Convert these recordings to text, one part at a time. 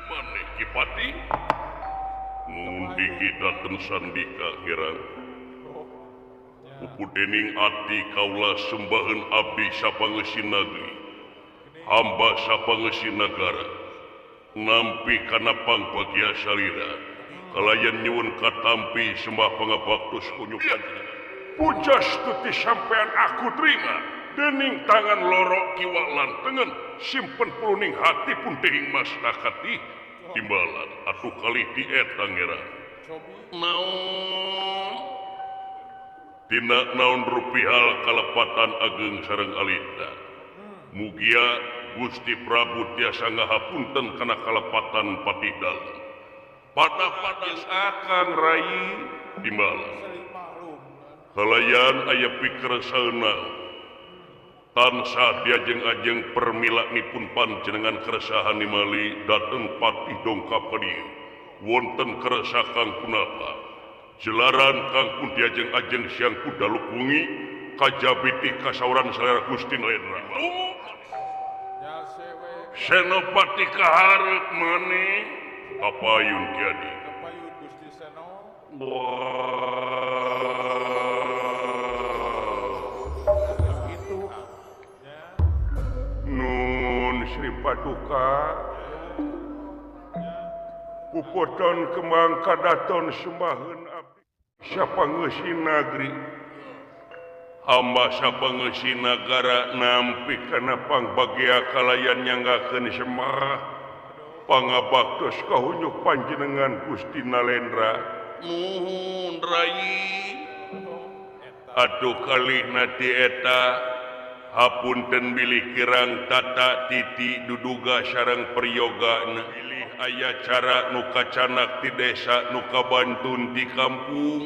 Maneh Ki Pati mun dikidakeun sandika ngerang. Pupu dening ati kaula sembaheun abdi sapangeusi nagri hamba sapangeusi nagara nampi kana pangbagia salira kalayan nyuwun katampi sembah pangabaktos kunyu panjenengan. Pujastuti sampean aku terima dening tangan loro kiwa lan tengen simpen puluning hati pun teuing masrakati timbalan atuh kali di eta ngerang. Naon tina naon rupihal kalepatan ageng sareng alita. Mugia Gusti Prabu tiasa ngahapunten kana kalepatan patih dalem. Patah-patah akang rai timbalan. Halayan aya pikeresaeuna tansah diajeng-ajeng permilaknipun panjenengan keresahan nimali dateng patih dongkap ka dieu. Wonten keresa kang punapa? Jelaran kang pun diajeng-ajeng siang ku daluk wengi kajabi ti kasauran salera Gusti Nalendra. Senopati kaharep maneh kapayun Ki Adi. Kapayun Gusti Seno. Nun Sri Paduka pupoton kembang kadaton sembaheun abdi sapangeusi nagri hamba sapangeusi nagara nampi kana pangbagia kalayan nyanggakeun semah pangabaktos kahunyuk panjenengan Gusti Nalendra. Nuhun rai atuh kalihna ti eta hapunten bilih kirang tata titi duduga sareng priyogana bilih aya cara nu kacanak ti desa nu kabantun ti kampung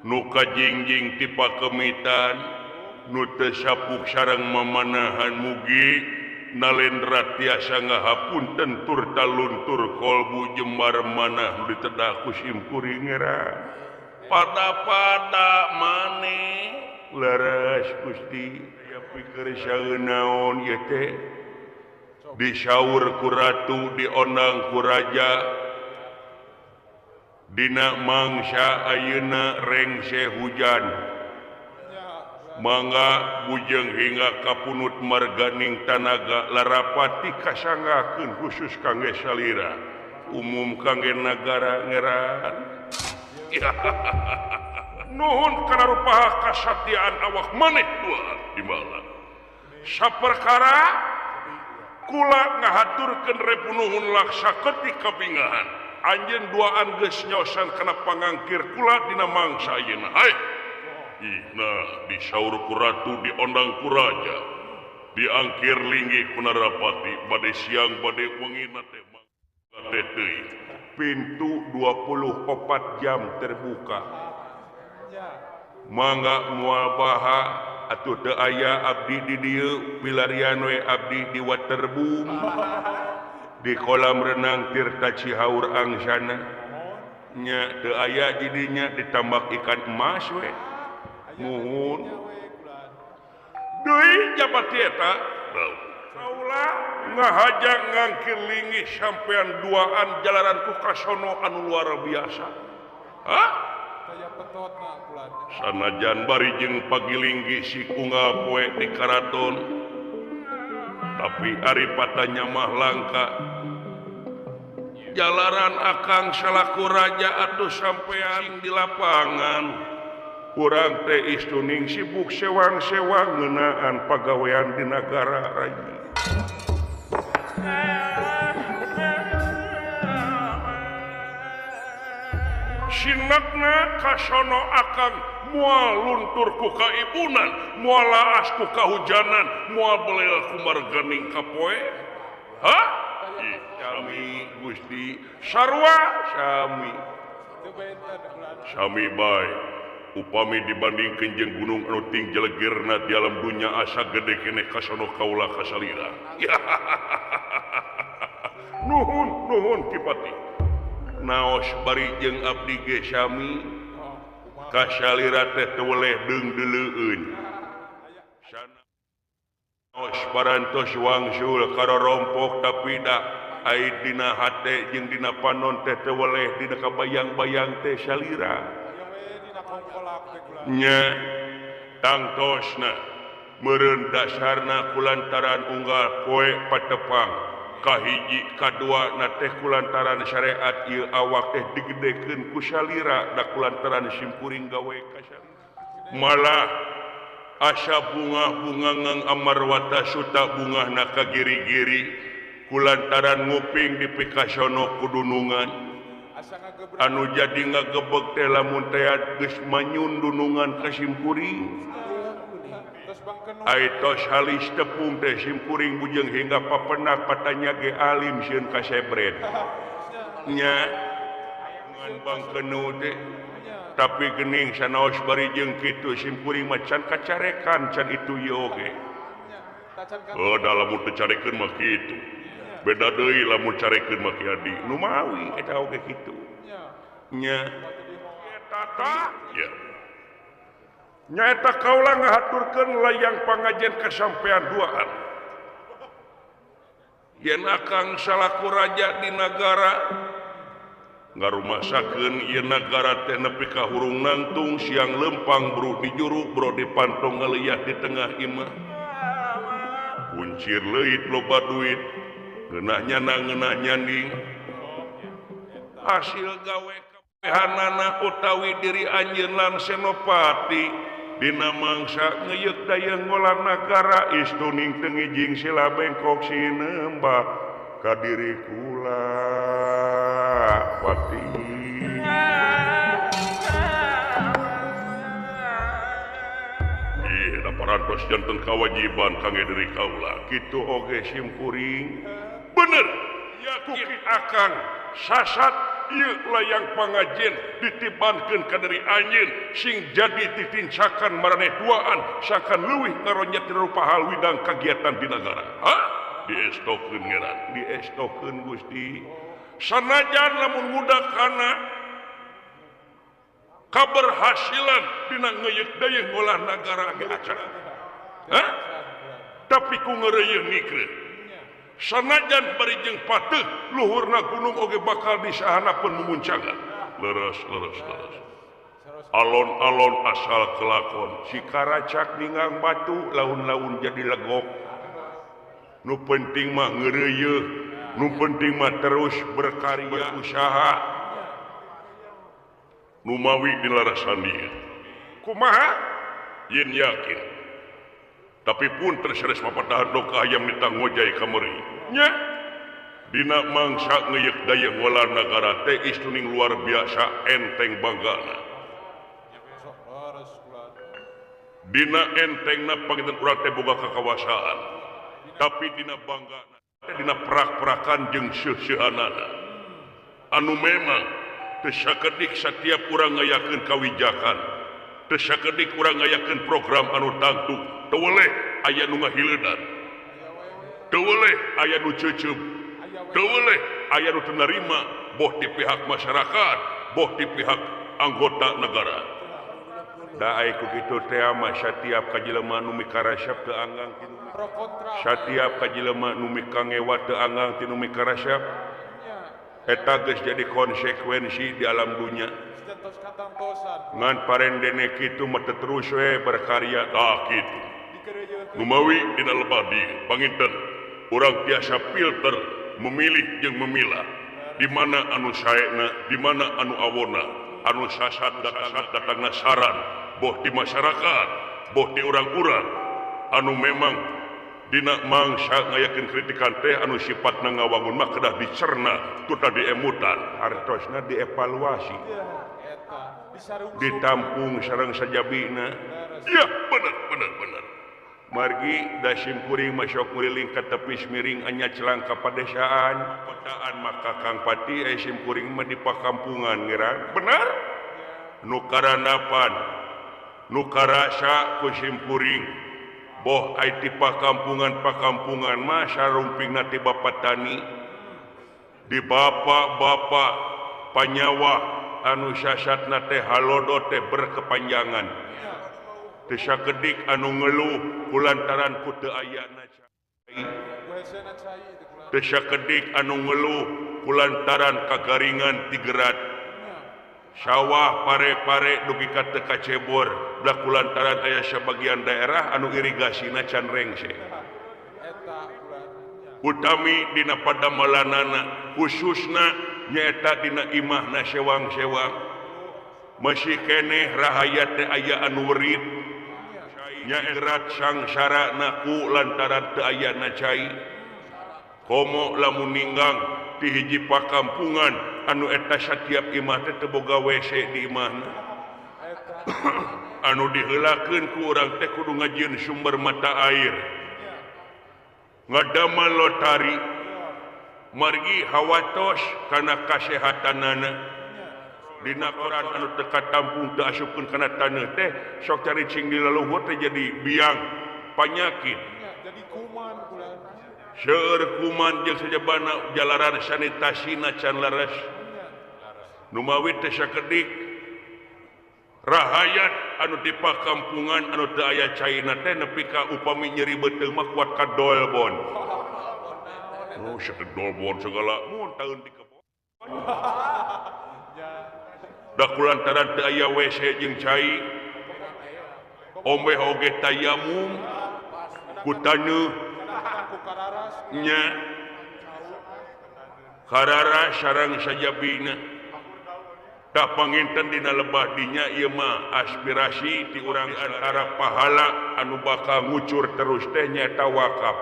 nu kajingjing ti pakemitan nu teu sapuk sareng mamanahan mugi Nalendra tiasa ngahapunten tur taluntur kolbu jembar manah nu ditedah ku simkuring ngerang pada-pada maneh leres Gusti pikir naon ieu teh disaur ku ratu diondang ku raja dina mangsa ayeuna rengse hujan mangga bujeng hingga kapunut marganing tanaga larapati kasanggakeun khusus kangge salira umum kangge nagara ngeran. Nuhun kana rupaha kasatiaan awak maneh dua timbalan saperkara kula ngahaturkeun repunuhun laksa ketik kabingahan anjeun duaan geus nyaosan kana pangangkir kula dina mangsa ayeuna. Hai ih nah disaur ku ratu diondang ku raja diangkir linggih ku narapati bade siang bade wengi na teh teh teuing pintu 24 jam terbuka mangga moal baha atuh teu aya abdi di dieu pilarian we abdi di waterboom di kolam renang Tirta Cihaur Angsana nya teu aya di dinya ditambak ikan emas we muhun deui jabat eta kaula ngahaja ngangkir linggih sampean duaan jalaran ku kasono anu luar biasa. Hah? Sanajan bari jeung pagilinggi si unggal poe di karaton tapi ari patanya mah langka jalaran akang salaku raja atuh sampean di lapangan urang teh istuning sibuk sewang-sewang ngeunaan pagawean di nagara raja. Sinakna kasono akang moal luntur ku kaibunan, moal laas ku kahujanan, moal belel ku marganing kapoe. Hah? Ih, sami Gusti sarua sami. Sami bae. Upami dibandingkeun jeung gunung anu ting jelegirna di alam dunya asa gede keneh kasono kaula kasalira. Nuhun nuhun Ki Pati. Naos bari jeung abdi ge sami kasalira teh teu weleh deung-deleueun. Naos parantos wangsul karorompok tapi da Ai dina hate jeung dina panon teh teu weleh dina kabayang-bayang teh salira. Nya tangtosna meureun dasarna kulantaran unggal poe patepang kahiji kadua na teh kulantaran syariat ieu awak teh digedekeun ku salira da kulantaran simkuring gawe ka salira. Malah asa bunga-bunga ngang amarwata suta bungahna ka giri-giri kulantaran nguping di pikasono kudunungan anu jadi ngagebeg teh lamun teh geus manyun dunungan ka simkuring. Ai tos halis tepung teh simkuring bujeng hingga papenak patanya ge alim sieun ka sebret nya ngan bangkenu teh tapi gening sanaos bari jeung kitu simkuring mah can kacarekan can itu ieu oge. Oh da lamun teu carekeun mah kitu beda deui lamun carekeun mah ki adi nu mawi eta oge kitu nya eta tah ya nyaeta kaula ngahaturkeun layang pangajen kasampean duaan yen akang salaku raja di nagara ngarumasakeun ieu nagara teh nepi ka hurung nangtung siang lempang bro di juru bro di pantong ngaleuah di tengah imah kuncir leuit loba duit ngeunah nyana ngeunah nyanding hasil gawe kabehanana utawi diri anjeun lan senopati dina mangsa ngeyek daya ngolah nagara istuning teu ngijing sila bengkok sinembah ka diri kula pati. Ih da parantos janten kawajiban kangge diri kaula kitu oge simkuring bener yakin akang sasat ieu layang pangajen ditibankeun ka diri anjeun sing jadi titincakan maraneh duaan sangkan leuwih ngaronyet rupa hal widang kagiatan di nagara. Ha diestokeun ngeran diestokeun Gusti sanajan lamun ngudak kana kaberhasilan dina ngeuyeuk deui ngolah nagara ge acan. Ha tapi ku ngeureuyeun mikreun sanajan bari jeung pateuh luhurna gunung oge bakal disahanapeun mumuncangan. Leres leres leres alon-alon asal kelakon si karacak ninggang batu laun-laun jadi legok. Nu penting mah ngeureuyeun, nu penting mah terus berkarya berusaha. Nu mawi dilarasan ieu kumaha yen yakin tapi pun terseres papatahan doka hayam nitang ngojay kamari nya dina mangsa ngeyek daya ngolah nagara teh istuning luar biasa enteng banggana dina entengna panginten urang teh boga kakawasaan tapi dina banggana teh dina prak-prakan jeung seuh-seuhanana anu memang teu sakedik satiap urang ngayakeun kawijakan teu sakedik urang ngayakeun program anu tangtu teu weleh aya nu ngahileudan teu weleh aya nu ceuceub teu weleh aya nu teu narima boh di pihak masyarakat boh di pihak anggota negara. Da ai ku kitu teh mah satiap ka jelema nu mikarasep teu anggang tinu satiap ka jelema nu mikangewa teu anggang tinu mikarasep eta geus jadi konsekuensi di alam dunya. Ngan parendene kitu mah terus we berkarya tah kitu. Numawi dina lebah dieu panginten urang tiasa filter memilih jeung memilah di mana anu saena di mana anu awona anu sasat datangna saran boh di masyarakat boh di urang-urang anu memang dina mangsa ngayakeun kritikan teh anu sifatna ngawangun mah kedah dicerna tuta diemutan hartosna dievaluasi ditampung sareng sajabina. Ya bener bener bener margi da simkuring mah sok nguriling ka tepis miring anya celang ka padesaan kotaan maka Kang Pati ai simkuring mah di pakampungan ngira bener nu karanapan nu karasa ku simkuring boh ai ti pakampungan-pakampungan mah sarumpingna ti bapak tani di bapak-bapak panyawa anu sasatna teh halodo teh berkepanjangan teu sakedik anu ngeluh kulantaran ku teu ayana cai Teu sakedik anu ngeluh kulantaran kagaringan tigerat. Sawah pare-pare dugi ka teu kacebor da kulantaran aya sabagian daerah anu irigasina can rengse. Utami dina padamelanana khususna nyaeta dina imahna sewang-sewang. Masih keneh rahayat teh aya anu werit nyaerat sangsara naku lantaran teu ayana cai. Komo lamun ninggang di hiji pakampungan anu eta satiap imah teh teu boga WC di imahna. Anu diheulakeun ku urang teh kudu ngajieun sumber mata air. Ngadamel lotari margi hawatos kana kasehatanana. Dina koran anu teu katampung teu asupkeun kana taneuh teh sok caricing di leluhur teh jadi biang panyakit. Jadi kuman kula. Seueur kuman jeung sajabana jalaran sanitasina can leres. Numawi teh sakedik rahayat anu di pakampungan anu teu aya caina teh nepi ka upami nyeri beuteung mah kuat ka dolbon. Oh, sakedik dolbon segala mun taun di kebon. Da kulantaran teu aya WC jeung cai. Omeh oge tayamum ku taneuh nya karara sareng sajabina. Tak panginten dina lebah dinya ieu mah aspirasi ti urang antara pahala anu bakal ngucur terus teh nyaeta wakaf.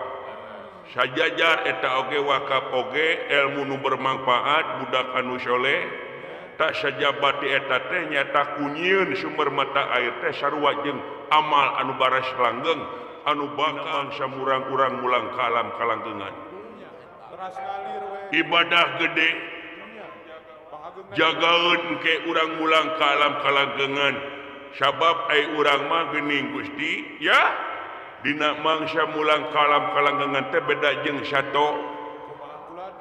Sajajar eta oge wakaf oge ilmu nu bermanfaat budak anu soleh. Tak sajabati eta teh nyaeta kunyieun sumber mata air teh sarua jeung amal anu baras langgeng anu bakal bangsa murang-urang mulang ka alam kalanggengan. Ibadah gede jagaeun ke urang mulang ka alam kalanggengan sabab ai urang mah geuning Gusti ya dina mangsa mulang ka alam kalanggengan teh beda jeung sato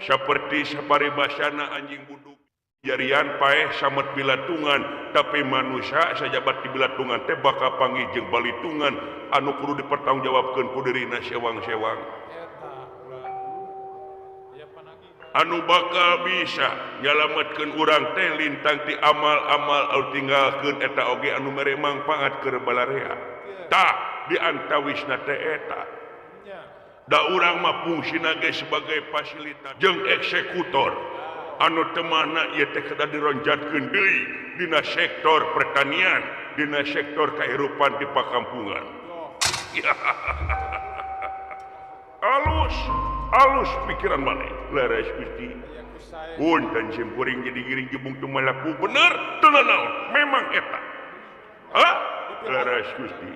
saperti saparibasana anjing buduk jarian paeh samet bilatungan tapi manusia sajabat di bilatungan teh bakal panggih jeung balitungan anu kudu dipertanggungjawabkeun ku dirina sewang-sewang anu bakal bisa nyalametkeun urang teh lintang ti amal-amal anu tinggalkeun eta oge anu mere mangfaat keur balarea. Tah di antawisna teh eta da urang mah fungsina ge sebagai fasilitator jeung eksekutor anu teu mana ieu teh kedah dironjatkeun deui dina sektor pertanian, dina sektor kahirupan di pakampungan. Alus alus pikiran maneh leres Gusti. Punten simkuring jadi giring jebung teu malaku bener teu nanaon memang eta. Hah? Leres Gusti.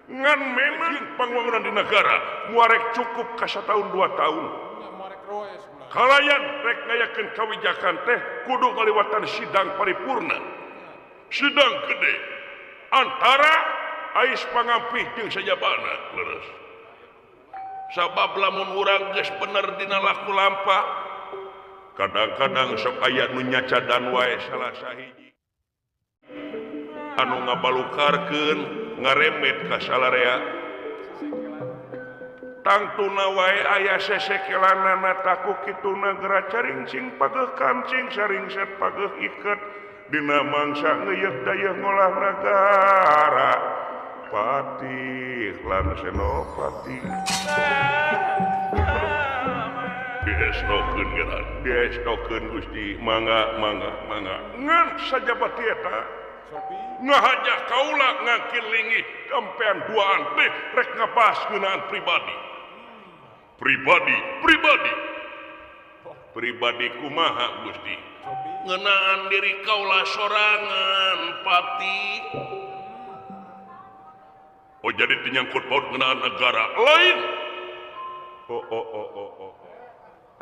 Ngan memang pangwangunan di negara muarek cukup ka satahun 2 tahun. Kalayan rek ngayakeun kawijakan teh kudu ngaliwatan sidang paripurna. Sidang gede antara ais pangampih jeung sajabana leres. Sabab lamun urang geus bener dina laku lampah kadang-kadang sok aya nu nyacadan wae salah sahiji anu ngabalukarkeun ngaremet ka salarea tangtuna wae aya sesekelanana taku kituna geura caringsing pageuh kancing saringset pageuh iket dina mangsa ngeuyeuk dayeuh ngolah nagara Patih lan Senopati. Diestokeun geura, diestokeun Gusti, mangga mangga mangga. Ngan sajabati eta ngahaja kaula ngakilingi kampean duaan teh rek ngabahas ngeunaan pribadi. Pribadi, pribadi. Pribadi kumaha Gusti? Ngeunaan diri kaula sorangan Pati. Oh jadi menyangkut paut ngeunaan negara lain. Oh oh oh oh oh.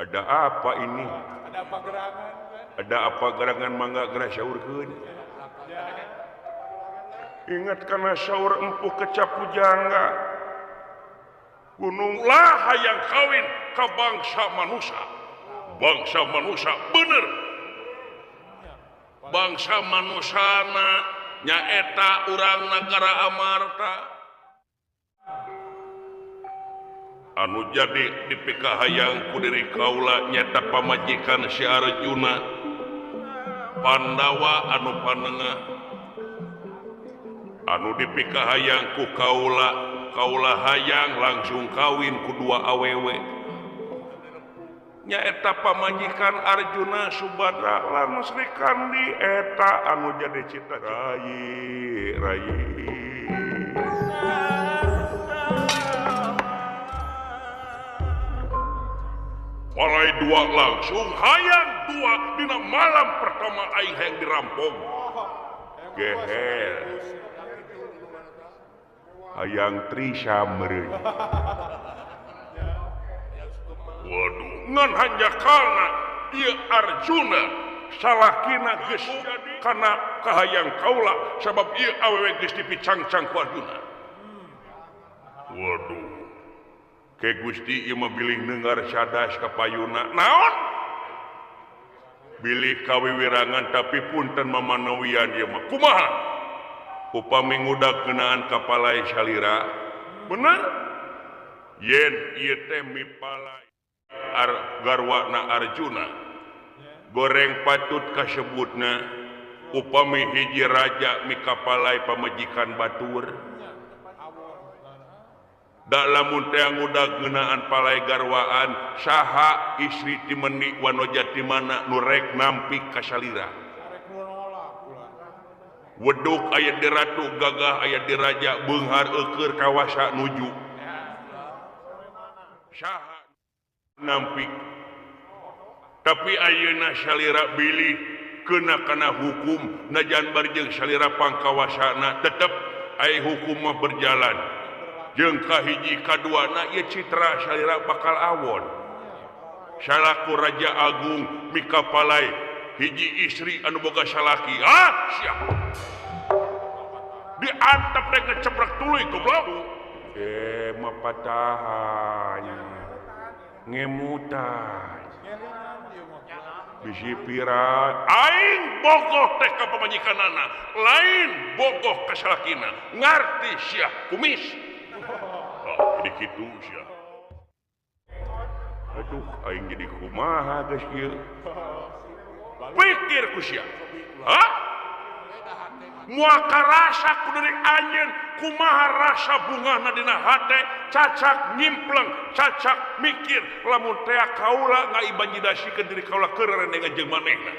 Ada apa ini? Ada apa gerangan? Ada apa gerangan mangga geura saurkeun? Ingat kana saur empuh kecap pujangga. Gunung lah hayang kawin ka bangsa manusia. Bangsa manusia bener. Bangsa manusana nyaeta urang nagara Amarta. Anu jadi dipikahayang ku diri kaula nyata pamajikan si Arjuna Pandawa anu panengah anu dipikahayang ku kaula kaula hayang langsung kawin ku dua awewe nyaeta pamajikan Arjuna Subadra lan Sri Kandi eta anu jadi cita rai rai mulai dua langsung hayang dua dina malam pertama aing hayang dirampok geher hayang Trisha meureun. Waduh ngan hanjakalna ieu Arjuna salakina geus kana kahayang kaula sabab ieu awewe geus dipicangcang ku Arjuna. Waduh ke Gusti ieu mah bilih neungar sadas ka payuna naon bilih kawiwirangan tapi punten mamanawian ieu mah kumaha upami ngudak ngeunaan ka palai salira bener yen ieu teh mipalai garwana Arjuna goreng patut kasebutna upami hiji raja mikapalai pamajikan batur da lamun teh ngudag ngeunaan palai garwaan saha istri ti meuni wanoja ti mana nu rek nampi ka salira weduk aya di ratu gagah aya di raja beunghar eueur kawasa nuju saha nampi tapi ayeuna salira bilih keuna kana hukum najan bari jeung salira pangkawasana tetep aya hukum mah berjalan jeung kahiji kaduana ieu citra salira bakal awon salaku raja agung mikapalai hiji istri anu boga salaki ah siap diantep rek ngeceprek tuluy goblok mah patahan ngemutan bisi pirat aing bogoh teh ka pamajikanana lain bogoh ka salakina ngarti sia kumis. Oh, jadi kitu sia. Aduh aing jadi kumaha geus ieu pikir ku sia. Hah? Moal karasa ku diri anjeun kumaha rasa bungahna dina hate cacak nyimpleng cacak mikir lamun tea kaula ngaibanjidasikeun diri kaula keur rendengan jeung manehna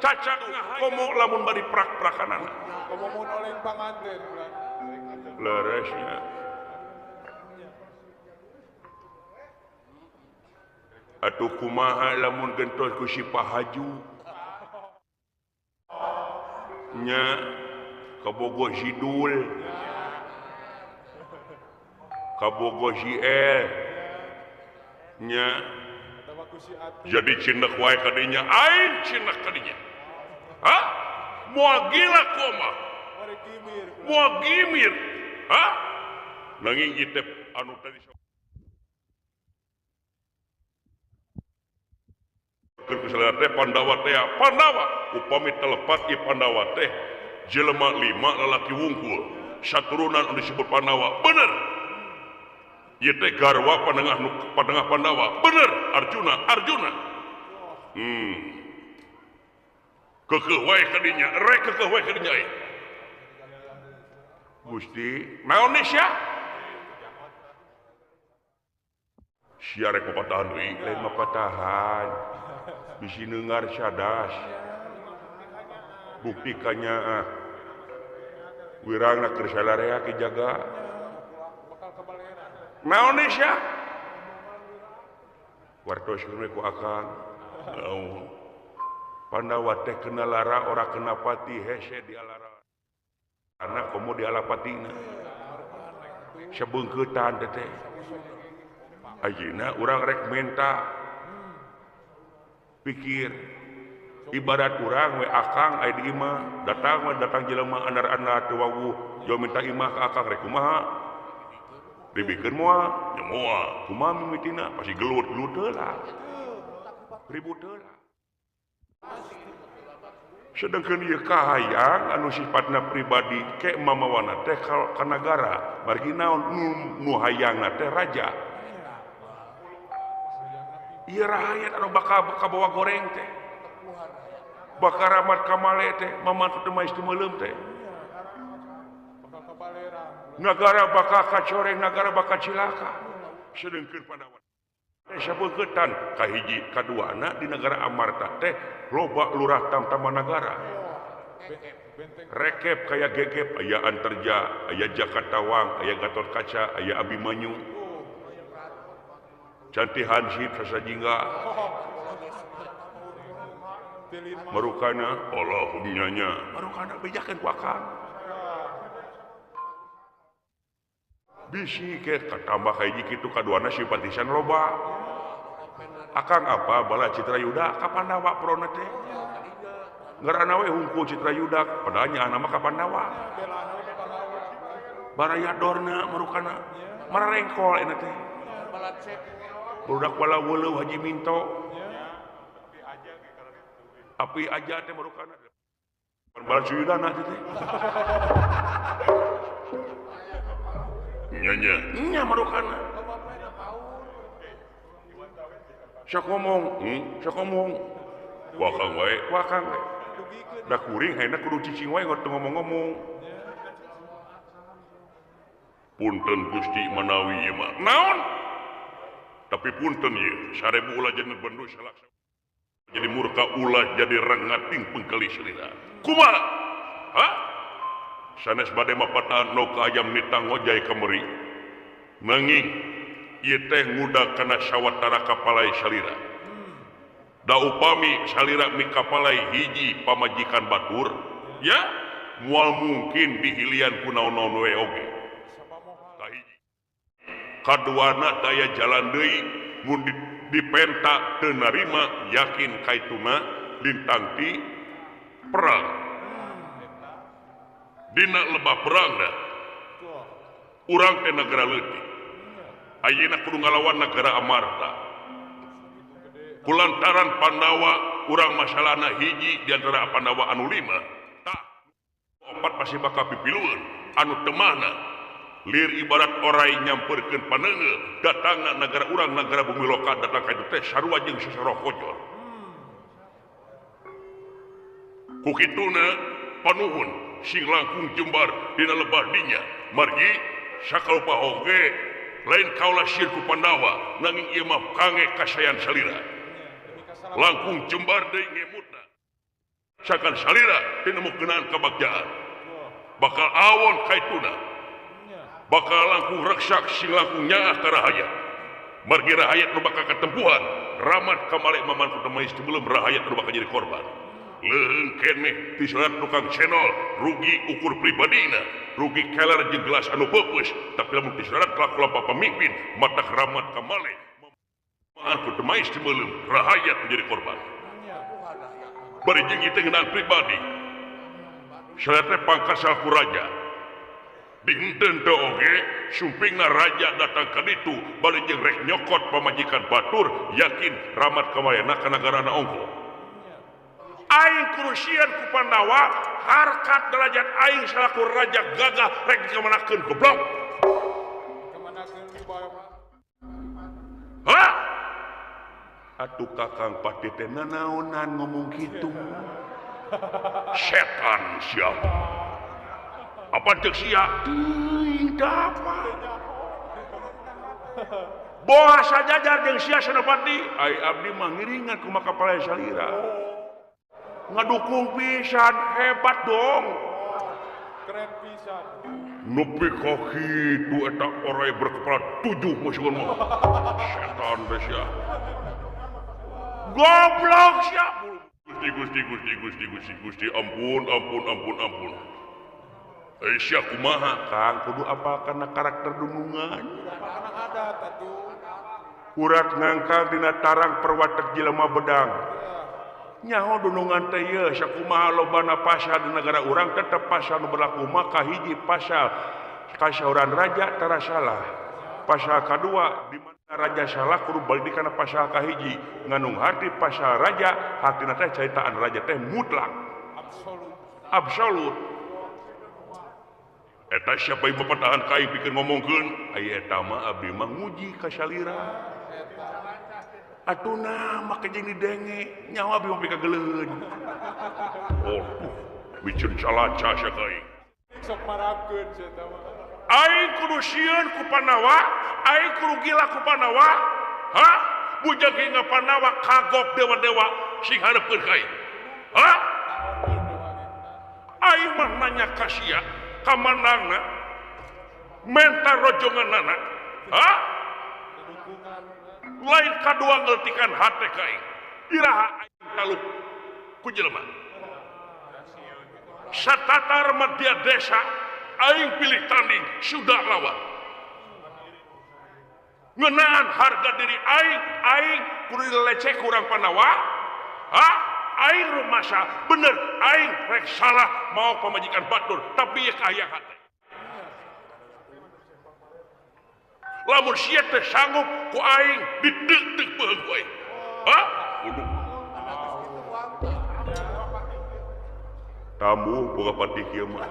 cacak komo lamun bari prak-prakanana komo mun oleng panganten leresnya atuh kumaha lamun gentos ku si Pahaju nya kabogo Sidul kabogo si El nya jadi cindak wae kadinya aing cindak kadinya hah moal gila koma moal gimir hah nanging ieu teh anu tadi keur kusalira teh Pandawa teh Pandawa upami telepat ieu Pandawa teh jelema lima lalaki wungkul saturunan anu disebut Pandawa bener ieu teh garwa panengah panengah Pandawa bener Arjuna Arjuna kekeuh wae kadinya rek kekeuh wae kadinya Gusti naon sia sia rek mapatahan deui lain mapatahan bisi neungar sadas buktikannya wirangna keur salarea ki jaga naon sia wartos ku akang naon Pandawa teh kena lara ora kena pati hese di alara anak komo di alapatina sebengkeutan teh ayeuna urang rek menta pikir ibarat urang we akang aya di imah datang we datang jelema andar-andar teu wawuh jauh minta imah ka akang rek kumaha dibikeun moal nya moal kumaha mimitina pasti gelut-gelut heula ribut heula. Sedangkan ieu kahayang anu sifatna pribadi ke mamawana teh ka nagara margi naon nu hayangna teh raja. Ieu rahayat anu bakal kabawa goreng teh. Bakal ramat kamale teh mamantu teh mais teu meuleum teh. Nagara bakal kacoreng, nagara bakal cilaka. Sedengkeun Pandawa teh sabeukeutan kahiji kaduana di negara Amarta teh loba lurah tamtama nagara. Rekep kaya gegep aya Antarja, aya Jakatawang, aya Gatotkaca, aya Abimanyu. Canti Hansip sasajingga. Marukana Allahumma nya. Marukana bejakeun ku akang. Bisi ke katambah kahiji kitu kaduana simpatisan loba. Akang apa bala Citra Yuda ka Pandawa prona teh. Ngaranna we hungkul Citra Yuda padahal nyaana mah ka Pandawa. Baraya dorna marukana mararengkol eta teh. Budak wala weuleuh Haji Minto. Api aja teh marukana. Bala Suyudana teh. Nya nya nya marukana. Sok ngomong, sok ngomong. Wakang wae, wakang wae. Da kuring hayana kudu cicing wae teu ngomong-ngomong. Punten Gusti manawi ieu mah. Naon? Tapi punten ieu, 1000 ulah jeneng bendu salaksa. Jadi murka ulah jadi rengating pengkeli selira. Kumaha? Hah? Sanes bade mapatahan no ka ayam nitang ngojay kameri. Nanging ieu teh ngudag kana sawatara kapalai salira. Da upami salira mikapalai hiji pamajikan batur, ya moal mungkin dihilian ku naon-naon we oge. Kahiji. Kaduana daya jalan deui mun dipenta teu narima yakin kaituna lintang ti perang. Dina lebah perang da. Urang teh nagara leutik. Ayeuna kudu ngalawan nagara Amarta. Kulantaran Pandawa urang masalahna hiji di antara Pandawa anu 5. Tah opat pasti bakal pipilueun anu temahna. Lir ibarat orai nyamperkeun paneungeuh datangna nagara urang nagara bumi loka datang ka itu teh sarua jeung sasaro kojor. Ku kituna panuhun sing langkung jembar dina lebah dinya margi sakalupa oge lain kaula sieun ku Pandawa nanging ieu mah kange kasayan salira. Langkung jembar deui ngemutna sakan salira teu ngeunaan kabagjaan bakal awon kaituna bakal langkung reksak sing langkung nyaah ka rahayat margi rahayat nu bakal katempuhan ramat kamale maman ku teu sebelum rahayat nu bakal jadi korban. Leuheung keneh ti salat tukang channel rugi ukur pribadina rugi keler jeung gelas anu peupeus tapi lamun ti salat kalaku pamimpin mata ramat kamale maman ku teu mais sebelum rahayat menjadi korban. Bari jeung ieu teh ngeunaan pribadi salat teh pangkat salaku raja. Dinten teu oge sumpingna raja datang ka ditu bari jeung rek nyokot pamajikan batur yakin ramat kamayana ka nagarana ongko. Aing kurusian ku Pandawa harkat derajat aing salaku raja gagah rek dikamanakeun goblok. Hah? Atuh Kakang Pati teh nanaonan ngomong kitu. Setan sia. Apa cek sia? Teuing da apa? Boa sajajar jeung sia Senopati. Ai abdi mah ngiringan kumaha kapalai salira. Ngadukung pisan hebat dong. Keren pisan. Nepi ka kitu eta orai berkepala 7 mah mah. Setan teh sia. Goblok sia. Gusti Gusti Gusti Gusti Gusti Gusti ampun ampun ampun ampun. Aisyah kumaha Kang kudu apa karena karakter dunungan. Urat ngangkang dina tarang perwatek jelema bedang. Nyaho dunungan teh ieu sakumaha lobana pasal di negara urang tetep pasal nu berlaku maka hiji pasal kasauran raja tara salah. Pasal kadua di mana raja salah kudu balik kana pasal kahiji nganung hati pasal raja hatina teh caritaan raja teh mutlak. Absolut. Eta siapa ieu patahan ka aing pikeun ngomongkeun? Ai eta mah abdi mah nguji ka salira. Atuh nah make jeung didenge, nyawa abdi mah pikageleuheun. Oh, micun calaca sia ka aing. Sok marapkeun sia eta mah. Aing kudu sieun ku Pandawa, aing kudu gila ku Pandawa. Hah? Bujang hingga Pandawa kagok dewa-dewa sing hareupeun ka aing. Hah? Aing mah nanya ka sia, kamanangna menta rojonganana. Hah? Lain kadua ngeltikan hate ka aing. Iraha aing taluk ku jelema. Satatar madya desa aing pilih tanding sudah lawan. Ngeunaan harga diri aing, aing kudu dileceh ku urang Pandawa. Hah? Aing rumasa bener aing rek salah mau pamajikan batur tapi ieu kahayang hate. Lamun sia teh sanggup ku aing diteuk-teuk beuheung ku aing. Hah? Kudu. Tamu boga patih kieu mah.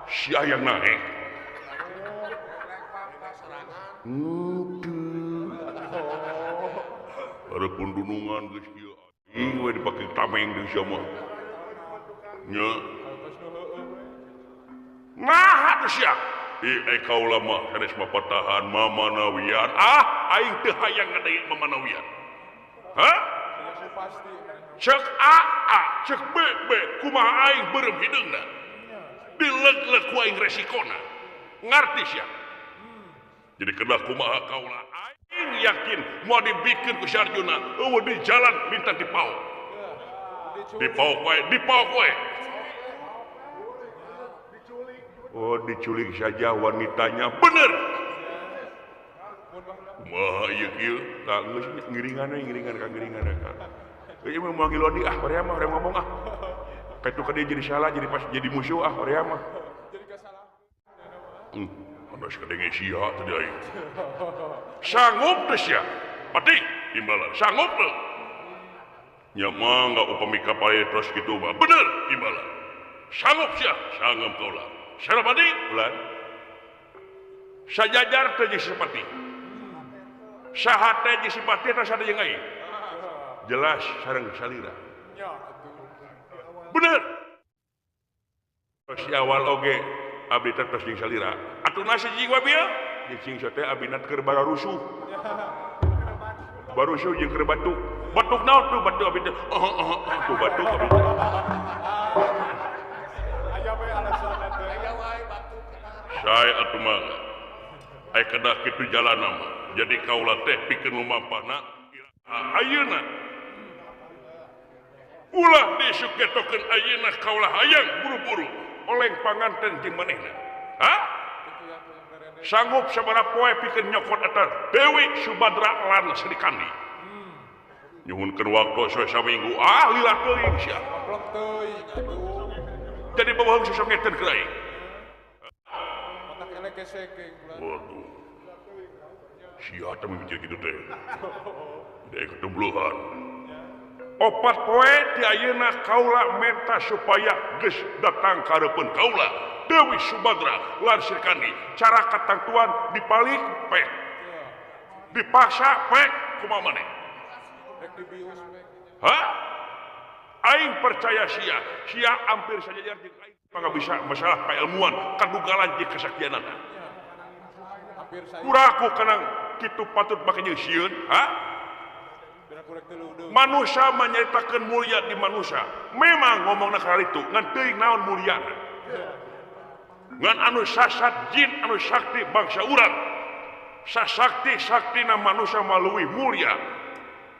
Si hayang naek. Henteu. Hareupeun dunungan geus kieu. Aing we dipake tameng deui sia mah. Nya. Naha teh sia? Ih kaula mah sanes mah patahan mamanawian. Ah, aing teu hayang ngadenge mamanawian. Hah? Cek A, A, cek B, B, kumaha aing beureum hideungna. Dileg-leg ku aing resikona. Ngarti sia? Jadi kedah kumaha kaula aing yakin moal dibikeun ku si Arjuna, eueuh di jalan bintang di paok. Di paok wae, di paok wae. Oh, diculik saja wanitanya. Bener. Kumaha ieu kieu? Tah geus ngiringan we, ngiringan ka ngiringan ka. Ieu mah moal ngiluan deui ah, hoream mah, hoream ngomong ah. Ketu ka dieu jadi salah, jadi pas jadi musuh ah hoream mah. Jadi kasalahan. Anas kadenge sia tadi aing. Sanggup teh sia. Pati imbalan. Sanggup teh. Nya mah upami kapale terus kitu mah. Bener imbalan. Sanggup sia, sanggup kaula. Senopati ulah. Sajajar teh jeung Senopati. Saha teh jeung Senopati teh sada jeung aing. Jelas sareng salira. Bener. Si awal oge abdi teh tos jeung salira. Atuh nasi jeung wabil, jeung sing teh abdi na keur bararusuh. Barusuh jeung keur batuk. Batuk naon tuh batuk abdi teh. Oh, tuh batuk abdi teh. Aya we alasanna teh. Aya wae batuk. Sae atuh mah. Aya kedah kitu jalanna mah. Jadi kaula teh pikeun lumampahna ayeuna. Ulah disuk getokeun ayeuna kaula hayang buru-buru oleng panganten jeung manehna. Hah? Sanggup sabaraha poe pikeun nyokot eta Dewi Subadra lan Sri Kandi. Nyuhunkeun waktu sae saminggu ah lila teuing sia. Goblok teuing atuh. Jadi bobohong sosongeteun ka aing. Otak elek kesekeng. Waduh. Sia teh mikir kitu teh. Deui ketubluhan. Opat poe ti ayeuna kaula menta supaya geus datang ka hareupeun kaula Dewi Subadra lan Sri Kandi. Cara katangtuan dipalik pek. Dipaksa pek kumaha maneh? Rek dibius pek. Hah? Aing percaya sia, sia hampir sajajar jeung aing mangga bisa masalah kailmuan, kadugalan jeung kesaktianana. Hampir saya. Kuraku kanang kitu patut make jeung sieun, ha? Manusia menyeritakan mulia di manusia. Memang ngomongna kararitu, ngan teuing naon muliana. Ngan anu sasat jin anu sakti bangsa urang. Sasakti saktina manusia maleuwih mulia.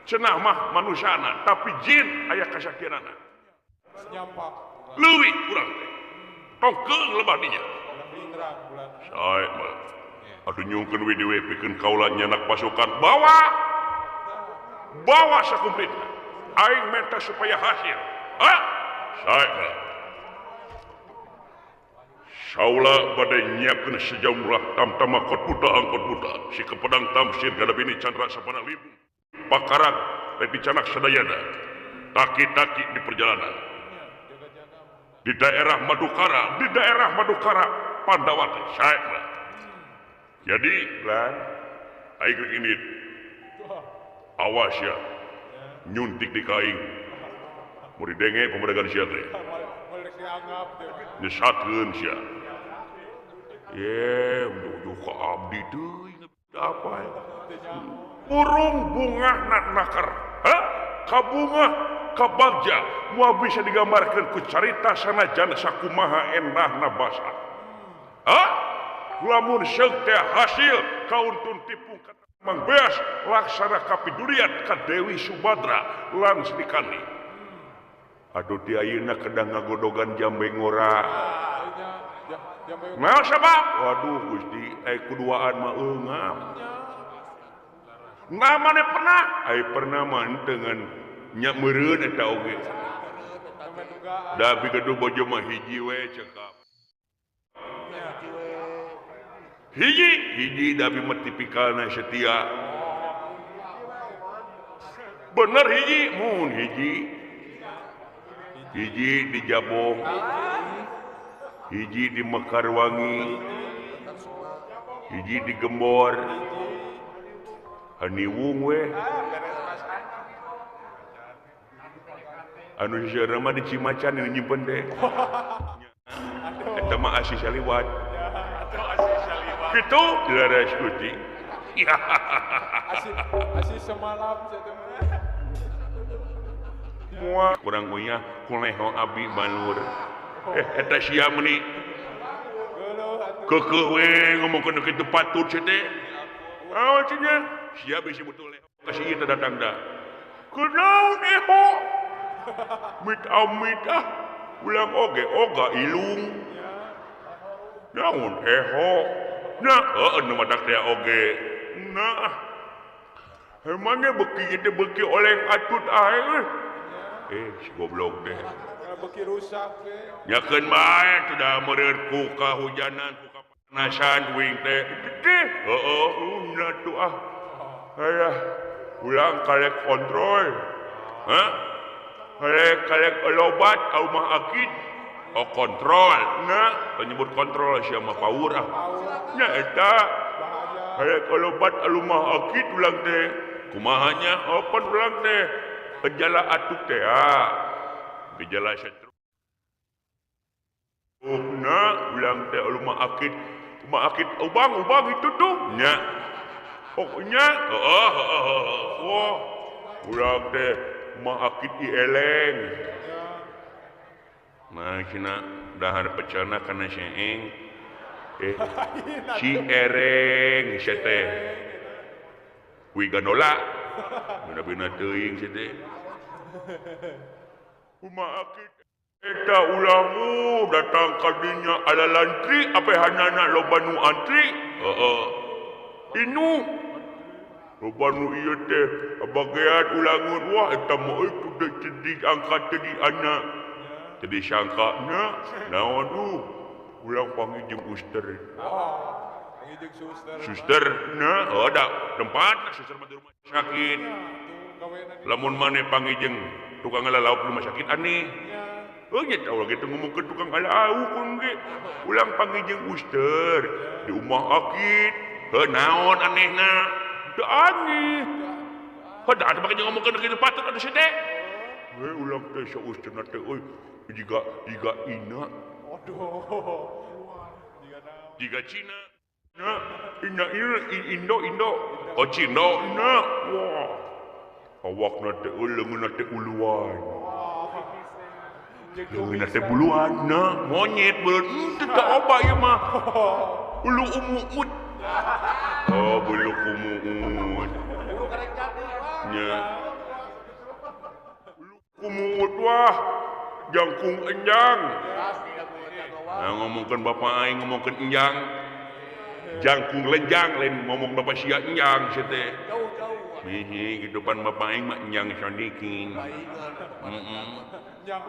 Cenah mah manusiana, tapi jin aya kasaktianana. Nyampak. Leuwih urang teh. Tong keung lebah dinya. Sae mah. Aduh nyungkeun we dewe pikeun kaula nyanak pasukan bawa. Bawa sakumplitna. Aing menta supaya hasil. Hah? Sae mah. Saula badai nyiapkeun sejumlah tamtama kot buta angkot buta. Si kepedang tamsir gadabini candra sapana libu. Pakarang rek dicanak sadayana. Taki-taki di perjalanan. Di daerah Madukara, di daerah Madukara Pandawa teh sae. Jadi lan aing rek indit. Awas ya. Nyuntik di kaing. Mun didenge pemedagan sia teh. Nyesatkeun sia. Ye, duh ka abdi teuing apa ya. Burung bunga nakar. Hah? Kabunga kabagja moal bisa digambarkeun ku carita sanajan sakumaha endahna basa. Hah? Lamun seuk teh hasil kauntun tipung ka Mang Beas laksana kapiduriat ka Dewi Subadra lan Sri Kandi. Aduh ti ayeuna kedah ngagodogan jambe ngora. Naon sabab? Waduh Gusti, ai kuduaan mah eungap. Nah maneh pernah? Ai pernah mah henteu ngan nya meureun eta oge. Da bigeduh bojo mah hiji we cekap. Hiji, hiji da bi mah tipikalna setia. Bener hiji, mun hiji. Hiji di Jabong. Hiji di Mekarwangi. Hiji di Gembor. Haniwung we. Anu seueur mah di Cimacan nu nyimpen teh. Eta mah asih saliwat. Kitu dilaras Gusti. Asih asih semalam sia Moal kurang goyah kuleho abdi balur. Eta sia meuni. Keukeuh we ngomongkeun kitu patut sia teh. Naon cenah? Sia bisi betul leho ka si ieu teh datang da. Kunaon eho? Mit amit ah ulang oge oga ilung. Naon eho? Nah, heueuh nu matak teh oge. Nah. Emangnya beki teh beki oleng atut ae euy. Si goblok teh. Beki rusak we. Nyakeun bae teh da meureun ku kahujanan ku kapanasan uing teh. Teh, heueuh una tuh ah. Hayah, ulang kalek kontrol. Hah? Kalek obat au mah akid. Oh kontrol. Nah, penyebut kontrol sia mah paur ah. Nya eta. Kalek obat alumah akid ulang teh. Kumaha nya? Opan ulang teh. Gejala atuk teh ah. Gejala stroke. Nah, ulang teh alumah akid. Rumah akid ubang-ubang itu tuh nya. Pokoknya heeh heeh. Wah, ulang teh rumah akid ieleng. Nah, cina dahar pecelna kana seeng. Si ereng sia teh. Kuy ganola. Bina-bina teuing sia teh. Rumah akid eta ulangu datang kadinya ala lantri apehanana loba nu antri. Heeh. Inu loba nu ieu teh bagean ulangun wah eta mah euy kudu jadi angkat jadi anak. Jadi sangkana naon ulang panggil jeung uster. Panggil jeung suster. Suster na oh da tempat suster mah di rumah sakit. Lamun maneh panggil jeung tukang ngalauk rumah sakit aneh. Oh nya tau lagi teu ngomongkeun tukang ngalauk ge. Ulang panggil jeung uster di rumah akit. Heuh naon anehna? Teu aneh. Heuh da make jeung ngomongkeun kitu patut atuh sia teh. Heuh ulang teh sa usterna teh euy jiga jiga ina. Waduh. Jiga Cina. Na, ina ina Indo Indo. Oh Cina na. Wah. Awakna teh leungeunna teh uluan. Leungeunna teh buluan na, monyet beut. Teu kaoba ieu mah. Ulu umuut. Oh, bulu kumuut. Nya. Ulu kumuut wah. Jangkung enjang. Nah, ngomongkeun bapak aing ngomongkeun enjang. Jangkung lenjang lain ngomong bapak sia enjang sia teh. Mihi kehidupan bapak aing mah enjang sadikin. Heeh.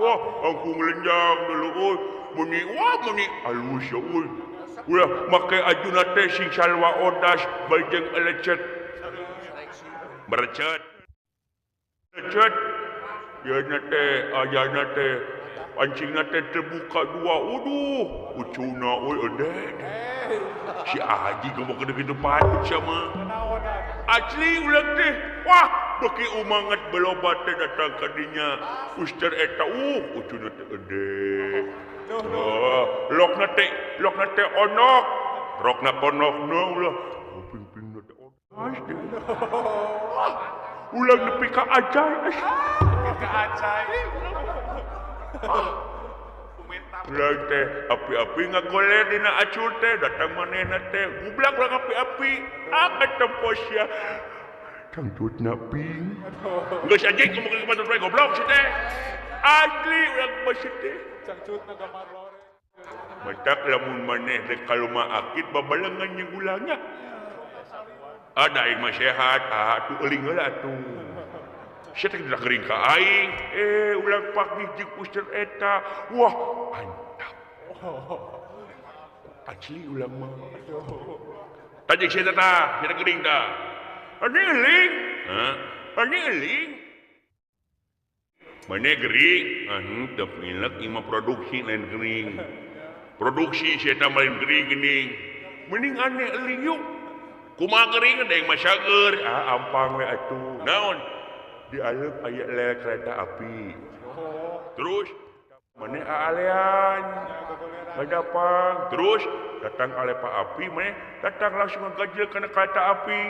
Wah, jangkung lenjang dulu euy. Meni wah meni alus ya euy. Ulah make ajuna teh sing salwa odas bari jeung lecet. Merecet. Lecet. Yeuna teh ayana teh Pancingna teh terbuka dua uduh ucuna euy ede si Haji goblok gede kitu patut sama asli ulah teh wah beuki umangat belobat teh datang ka dinya suster eta ucuna teh ede oh lokna teh onok rokna ponokna ulah ping-pingna teh onok ulah nepi ka acai ka acai ulah teh api-api ngagoler dina acur teh datang manehna teh gublak ulah api-api ah tempo sia cangcutna ping geus anjing ngomong ka batur goblok si teh asli ulah besi teh cangcutna gamar lore matak lamun maneh rek ka rumah akit babalengan jeung ulangnya ada aing mah sehat ah atuh euling heula atuh sia teh kering ka aing ulang pagi jeung suster eta wah mantap asli ulang mah tajik sia tah sia gering tah ani euling hah ani euling maneh gering henteu pilek ieu mah produksi lain gering produksi sia tah lain gering geuning mending aneh euling yuk kumaha gering da aing mah saeur ah ampang we atuh naon di aleup aya lel kereta api terus maneh aalean ngadapang terus datang alepa api maneh datang langsung ngagajel kana kereta api